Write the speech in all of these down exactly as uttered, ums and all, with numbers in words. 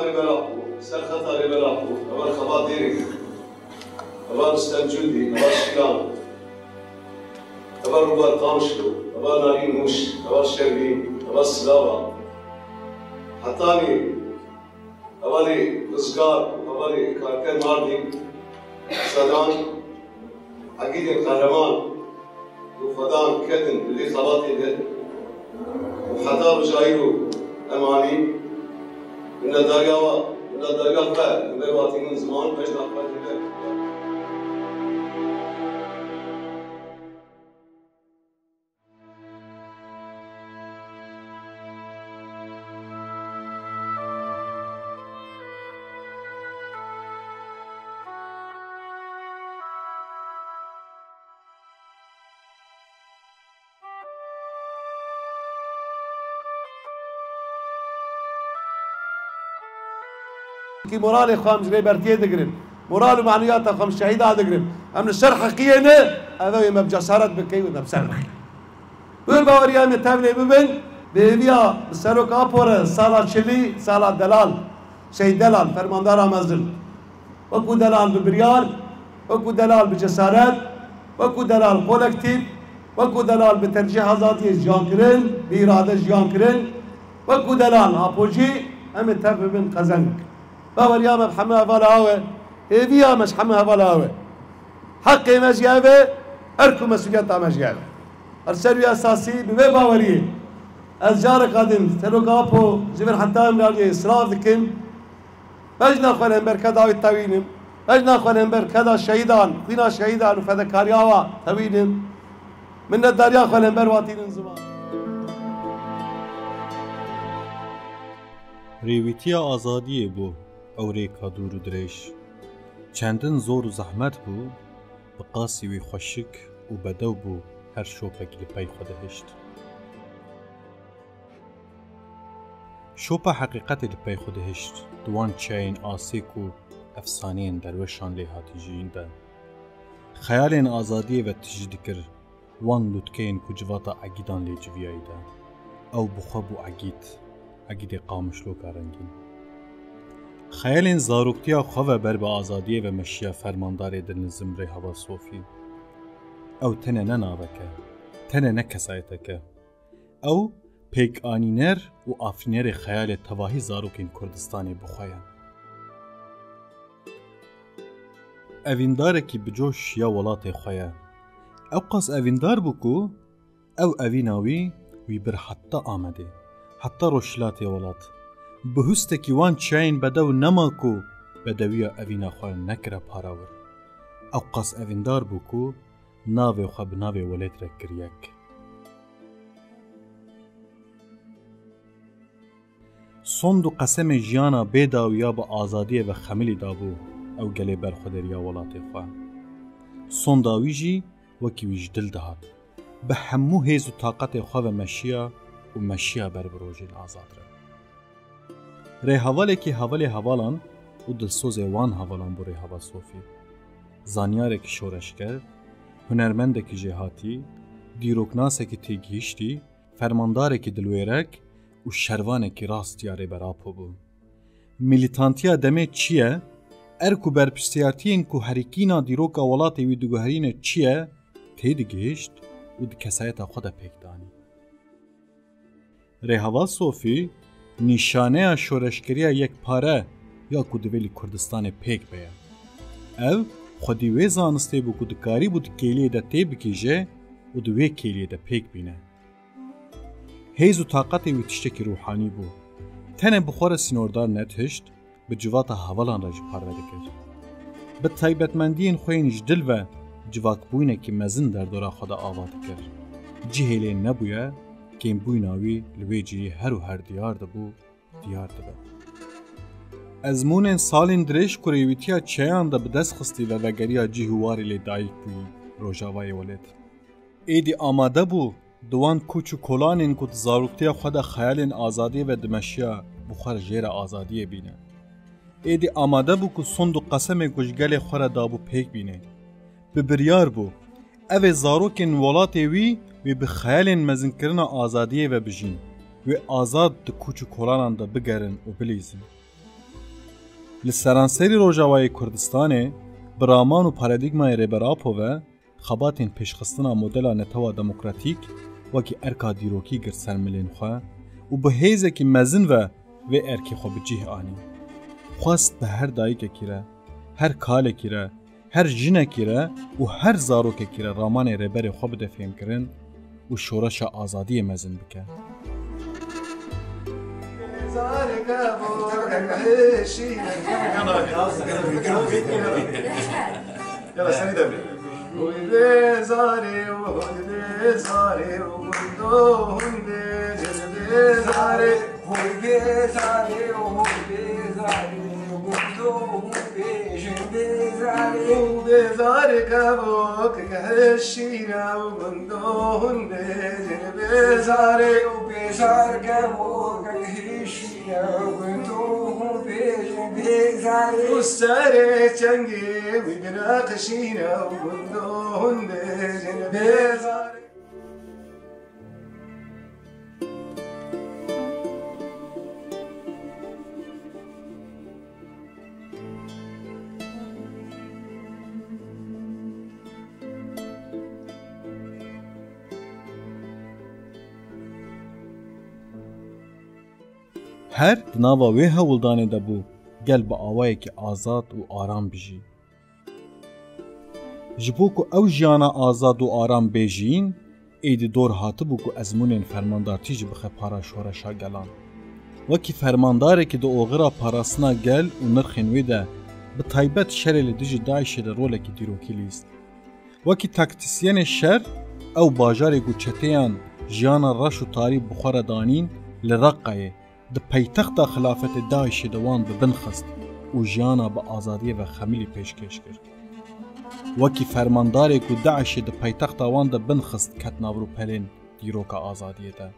Rêber Apo, Serxeta Rêber Apo, heval Xebat Dêrê, heval Rustem Cundî, heval Şilan, heval Rûber Qamişlo, heval Narîn Mûş, heval Şervîn, heval Silava, hetanî hevalê Rizgar û hevalê Karker Mardîn, Sedan, Egîdên Qehreman û Xwedan ketin li vê xebatê de û heta roja îro em anî minnetdariya wa, minnetdariya xwe li ber wa tînin ziman, bejna xwe jê ve. Ki moralê xwe em ji Rêbertiyê digirin. Moral û maniyata xwe em şehîda digirin. Em li ser heqiyê ne, ev ê me bi cesaret bike û me bi ser bixin. Bi baweriya me tevlê bibin, bi hêviya bi Serok Apo re sala çilî, sala delal, şehîd delal, fermandara mezin. Wekû delal bi biryar, wekû delal bi cesaret, wekû delal kolektîf, wekû delal bi tercîh azadiyê jiyan kirin, bi îrade jiyan kirin, wekû delal Apo jî em ê tev bibin qezenc bikin. Baweriya me bi hemû hevala ew e, hêviya me ji hemû hevala ew e. Heqê me jî ev e, erk û mesûliyeta me jî ev e. Li ser wî esasî bi vê baweriyê ez careka din Serok Apo ji vir heta Îmraliyê silav dikim. Bejna xwe li hember keda wî tewînim. Bejna xwe li hember keda şehîdan, xwîna şehîdan û fedekariya wa tewînim. Minnetdariya xwe li hember wa tînin ziman. Rêwîtiya azadiyê bû ew rêka dûr û dirêj. Çendin zor û zehmet bû, bi qasî wî xweşik û bedew bû her şopek li pey xwe dihişt. Şopa heqîqetê li pey xwe dihişt, di wan çiyayên asê ku efsaneyên derweşan lê hatî jiyîn de. Xeyalên azadiyê ve tijî dikir, wan lûtkeyên ku civata Egîdan lê civiyayî de. Ew bi xwe bû Egîd, Egîdê Qamişloka rengîn. Xeyalên zaroktiya xwe ve ber bi azadiyê ve meşiya fermandarê dilnizim Rêheval Sofî. Ew tenê ne navek e, tenê ne kesayetek e. Ew pêkanîner û afirînerê xeyalê tevahî zarokên Kurdistanê bi xwe ye. Evîndarekî bi coş ya welatê xwe ye. Ewqas evîndar bû ku ew evîna wî wî bir heta Amedê, heta rojhilatê welat. Bi hustekî wan çiyayên bedew nema ku bedewiya evîna xwe nekire parawir. Ewqas evîndar bû ku navê xwe bi navê welêt re kir yek. Sond û qesemê jiyana bê dawiya bi azadiyê ve xemilî dabû ew gelê berxwederiya welatê xwe. Sonda wî jî wekî wî ji dil dihat. Bi hemû hêz û taqetê xwe ve meşiya û meşiya ber bi rojên azad re. Rêhevalekî hevalê hevalan û dilsozê wan hevalan bû Rêheval Sofî. Zanyarekî şoreşger, hunermendekî jêhatî, dîroknasekî têgihiştî, fermandarekî dilwêrek û şervanekî rast ya Rêber Apo bû. Milîtantiya demê çi ye? Erk û berpirsiyartiyên ku herikîna dîroka welatê wî diguherîne çi ye, têdigihişt û di kesayeta xwe de pêk danî. Rêheval Sofî nîşaneya şoreşgeriya yekpare ya ku divê li Kurdistanê pêk be ye. Ev xwedî wê zanistê bû ku dikarîbû di kêliyê de têbikîje û di wê kêliyê de pêk bîne. Hêz û taqetê wî tiştekî rûhanî bû. Tenê bi xwe re sînordar nedihişt, bi civata hevalan re jî parve dikir. Bi taybetmendiyên xwe yên ji dil ve civakbûyînekî mezin derdora xwe de ava dikir. Cihê lê nebûye, kêmbûyîna wî li wê cihê her û her diyar dibû, diyar dibe. Ezmûnên salên dirêj ku rêwîtiya çeyan de bi dest xistî ve vegeriya cih û warê lê dayik bûyî, Rojavayê Welêt. Êdî amade bû, di wan kûç û kolanên ku di zaroktiya xwe de xeyalên azadiyê ve dimeşiya, bi xwe re jê re azadiyê bîne. Êdî amade bû ku sond û qesemê ku ji gelê xwe re dabû pêk bîne. Bi biryar bû, ev ê zarokên welatê wî wê bi xeyalên mezinkirina azadiyê ve bijîn, wê azad di kûç û kolanan de bigerin û bilîzin. Li seranserî Rojavayê Kurdistanê bi raman û paradîgmayê Rêber Apo ve xebatên pêşxistina modela netewa demokratîk wekî erka dîrokî girt ser milên xwe û bi hêzekî mezin ve vê erkê xwe bi cih anî. Xwest bi her dayikekî re, her kalekî re, her jinekî re û her zarokekî re ramanê Rêberê xwe bide fêmkirin û şoreşa azadiyê mezin bike. Yala, serî de bê. Hûn bê zarê û hûn bê zarê û gundo hûn bê jin bê zarê. Hûn bê zarê û hûn bê zarê û gundo hûn bê jin bê zarê. Hûn bê zarê kevok kehişîne û gundo hûn bê jin bê zarê. Hûn bê zar kevok kehişîne û gundo hûn bê jin bê zarê. Û serê çengê wî binaqişîne û gundo hûn bê jin bê zarê. Her di nava wê hewldanê de bû, gel bi awayekî azad û aram bijî. Ji bo ku ew jiyana azad û aram bê jiyîn, êdî dor hatibû ku ezmûnên fermandartî jî bixe para şoreşa gelan. Wekî fermandarekî di oxira parastina gel û nirxên wê de, bi taybet şerê li dijî DAIŞê de rolekî dîrokî lîst. Wekî taktîsyenê şer, ew bajarê ku çeteyan jiyana reş û tarî bi xwe re danîn, li Reqqayê, di peytexta xilafetê DAIŞê de wan bi bin xist û jiyana bi azadiyê ve xemilî pêşkêş kir. Wekî fermandarê ku DAIŞê di peytexta wan de bin xist ket nav rûpelên dîroka azadiyê de.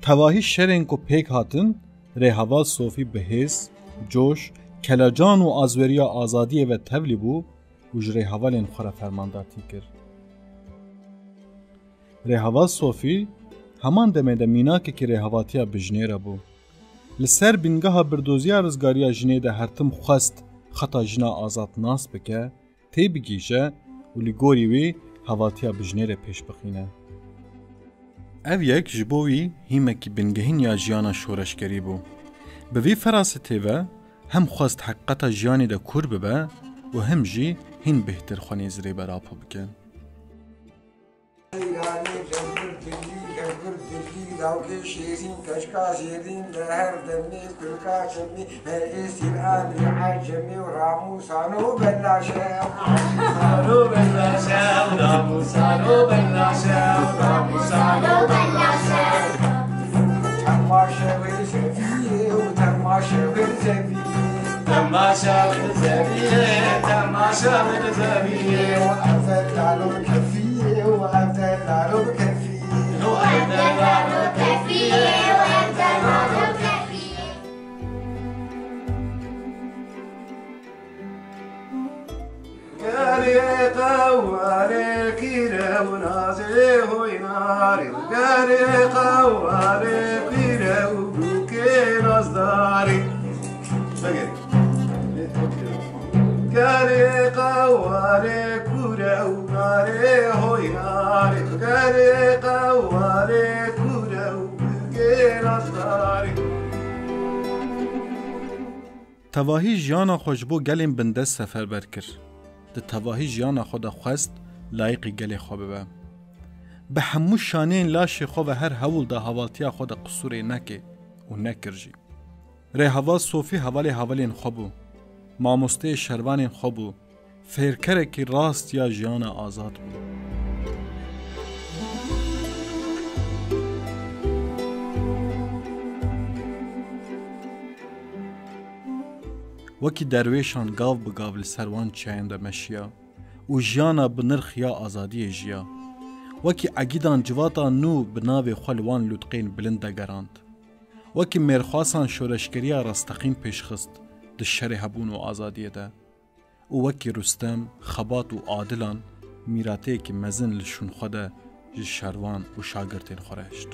Tevahî şerên ku pêk hatin, Rêheval Sofî bi hêz, coş, kelecan û azweriya azadiyê ve tevlî bû û ji rêhevalên xwe re fermandartî kir. Rêheval Sofî heman demê de mînakekî rêhevatiya bi jinê re bû. Li ser bîngeha birdoziya rizgariya jinê de her tim xwest xeta jina azad nas bike, têbigihîje û li gorî wî hevatiya bi jinê re pêş bixîne. Ev yek ji bo wî hîmekî bingehîn ya jiyana şoreşgerî bû. Bi vî ferasetê ve hem xwest heqîqeta jiyanê de kûr bibe û hem jî hîn bêhtir xwe nêz Rêber Apo bike. Îranê lewbir dilî, lewbir dilî, dawkê şêrîn, keşka zêrîn, li her demê kulka çemî, me êsîr anî ecemî û ramûsano belaşe. Sano belaşe, ramûsano belaşe, ramûsano belaşe. Temaşe wê zeviyê û temaşe wê zeviyê. Temaşe wê zeviyê, temaşe wê zeviyê. Û ev delalo kefiyê, û ev delalo kefiyê. Û ev delalo kefiyê, û ev delalo kefiyê. Gerê qewarê kîre û nazê hoynarê, gerê qewarê kîre û bûkê nazdarê. Vegerê. Gerê qewarê kûre û narê hoynarê, gerê qewarê kûre û bûkê nazdarê. Tevahî jiyana xwe ji bo gelên bindest seferber kir. Di tevahî jiyana xwe de xwest layiqî gelê xwe bibe. Bi hemû şaneyên laşê xwe ve her hewl da hawaltiya xwe de qisûrê neke û nekir jî. Rêheval Sofî hevalê hevalên xwe bû. Mamosteyê şervanên xwe bû. Fêrkerekî rast ya jiyana azad bû. Wekî derwêşan gav bi gav li ser wan çiyayan de meşiya û jiyana bi nirx ya azadiyê jiya. Wekî egîdan civata nû bi navê xwe li wan lûtqên bilind de gerand. Wekî mêrxwasan şoreşgeriya rasteqîn pêşxist, di şerê hebûn û azadiyê de û wekî Rustem, Xebat û Adilan mîrateyekî mezin li şûn xwe de ji şervan û şagirtên xwe re hişt.